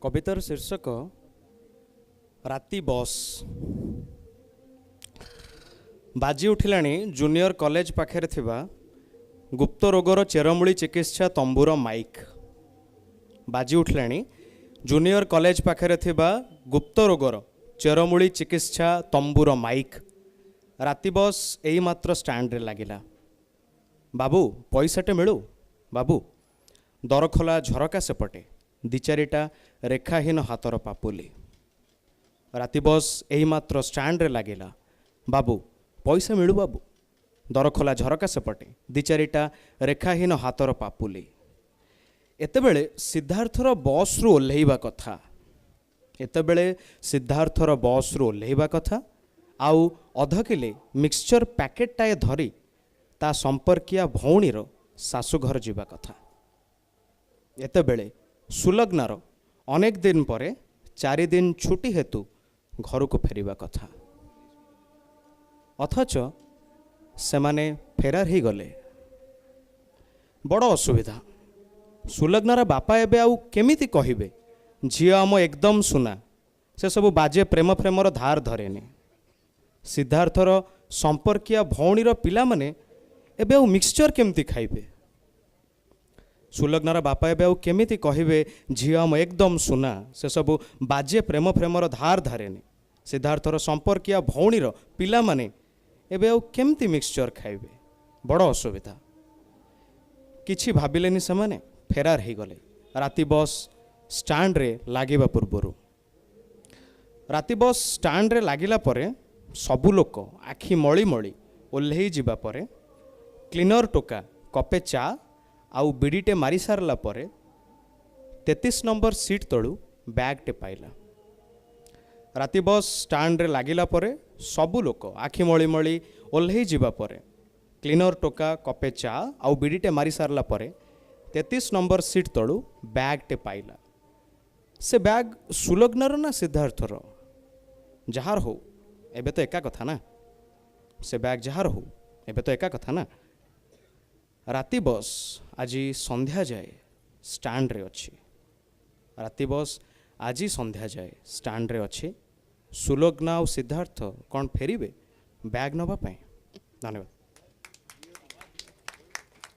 କବିତାର ଶୀର୍ଷକ ରାତି ବସ୍। ବାଜି ଉଠିଲାଣି ଜୁନିୟର କଲେଜ ପାଖରେ ଥିବା ଗୁପ୍ତ ରୋଗର ଚେରମୂଳି ଚିକିତ୍ସା ତମ୍ବୁର ମାଇକ୍। ବାଜି ଉଠିଲାଣି ଜୁନିୟର କଲେଜ ପାଖରେ ଥିବା ଗୁପ୍ତ ରୋଗର ଚେରମୂଳି ଚିକିତ୍ସା ତମ୍ବୁର ମାଇକ୍। ରାତି ବସ୍ ଏଇମାତ୍ର ଷ୍ଟାଣ୍ଡରେ ଲାଗିଲା। ବାବୁ, ପଇସାଟେ ମିଳୁ ବାବୁ। ଦରଖୋଲା ଝରକା ସେପଟେ ଦି ଚାରିଟା ରେଖାହୀନ ହାତର ପାପୁଲି। ରାତି ବସ୍ ଏଇମାତ୍ର ଷ୍ଟାଣ୍ଡରେ ଲାଗିଲା। ବାବୁ, ପଇସା ମିଳୁ ବାବୁ। ଦରଖୋଲା ଝରକା ସେପଟେ ଦି ଚାରିଟା ରେଖାହୀନ ହାତର ପାପୁଲି। ଏତେବେଳେ ସିଦ୍ଧାର୍ଥର ବସ୍ରୁ ଓହ୍ଲେଇବା କଥା। ଏତେବେଳେ ସିଦ୍ଧାର୍ଥର ବସ୍ରୁ ଓହ୍ଲେଇବା କଥା ଆଉ ଅଧ କିଲେ ମିକ୍ସଚର ପ୍ୟାକେଟଟାଏ ଧରି ତା ସମ୍ପର୍କୀୟା ଭଉଣୀର ଶାଶୁଘର ଯିବା କଥା। ଏତେବେଳେ ସୁଲଗ୍ନାର ଅନେକ ଦିନ ପରେ 4 ଦିନ ଛୁଟି ହେତୁ ଘରକୁ ଫେରିବା କଥା। ଅଥଚ ସେମାନେ ଫେରାର ହେଇଗଲେ। ବଡ଼ ଅସୁବିଧା। ସୁଲଗ୍ନାର ବାପା ଏବେ ଆଉ କେମିତି କହିବେ, ଝିଅ ଆମ ଏକଦମ ସୁନା, ସେସବୁ ବାଜେ ପ୍ରେମ ଫ୍ରେମର ଧାର ଧରେନି? ସିଦ୍ଧାର୍ଥର ସମ୍ପର୍କୀୟ ଭଉଣୀର ପିଲାମାନେ ଏବେ ଆଉ ମିକ୍ସଚର କେମିତି ଖାଇବେ? ସୁଲଗ୍ନାର ବାପା ଏବେ ଆଉ କେମିତି କହିବେ, ଝିଅ ଆମ ଏକଦମ ସୁନା, ସେସବୁ ବାଜେ ପ୍ରେମ ଫ୍ରେମର ଧାର ଧାରେନି? ସିଦ୍ଧାର୍ଥର ସମ୍ପର୍କୀୟ ଭଉଣୀର ପିଲାମାନେ ଏବେ ଆଉ କେମିତି ମିକ୍ସଚର ଖାଇବେ? ବଡ଼ ଅସୁବିଧା। କିଛି ଭାବିଲେନି ସେମାନେ, ଫେରାର ହେଇଗଲେ ରାତି ବସ୍ ଷ୍ଟାଣ୍ଡରେ ଲାଗିବା ପୂର୍ବରୁ। ରାତି ବସ୍ ଷ୍ଟାଣ୍ଡରେ ଲାଗିଲା ପରେ, ସବୁ ଲୋକ ଆଖି ମଳି ମଳି ଓହ୍ଲେଇ ଯିବା ପରେ, କ୍ଲିନର ଟୋକା କପେ ଚା ଆଉ ବିଡ଼ିଟେ ମାରି ସାରିଲା ପରେ 33 ନମ୍ବର ସିଟ୍ ତଳୁ ବ୍ୟାଗ୍ଟେ ପାଇଲା। ରାତି ବସ୍ ଷ୍ଟାଣ୍ଡରେ ଲାଗିଲା ପରେ, ସବୁ ଲୋକ ଆଖି ମଳି ମଳି ଓହ୍ଲେଇ ଯିବା ପରେ, କ୍ଲିନର ଟୋକା କପେ ଚା ଆଉ ବିଡ଼ିଟେ ମାରି ସାରିଲା ପରେ 33 ନମ୍ବର ସିଟ୍ ତଳୁ ବ୍ୟାଗ୍ଟେ ପାଇଲା। ସେ ବ୍ୟାଗ୍ ସୁଲଗ୍ନାର ନା ସିଦ୍ଧାର୍ଥର? ଯାହାର ହଉ, ଏବେ ତ ଏକା କଥା ନା। ସେ ବ୍ୟାଗ୍ ଯାହାର ହଉ, ଏବେ ତ ଏକା କଥା ନା। ରାତି ବସ୍ ଆଜି ସନ୍ଧ୍ୟା ଯାଏ ଷ୍ଟାଣ୍ଡରେ ଅଛି। ରାତି ବସ୍ ଆଜି ସନ୍ଧ୍ୟା ଯାଏ ଷ୍ଟାଣ୍ଡରେ ଅଛି। ସୁଲଗ୍ନା ଆଉ ସିଦ୍ଧାର୍ଥ କ'ଣ ଫେରିବେ ବ୍ୟାଗ୍ ନେବା ପାଇଁ? ଧନ୍ୟବାଦ।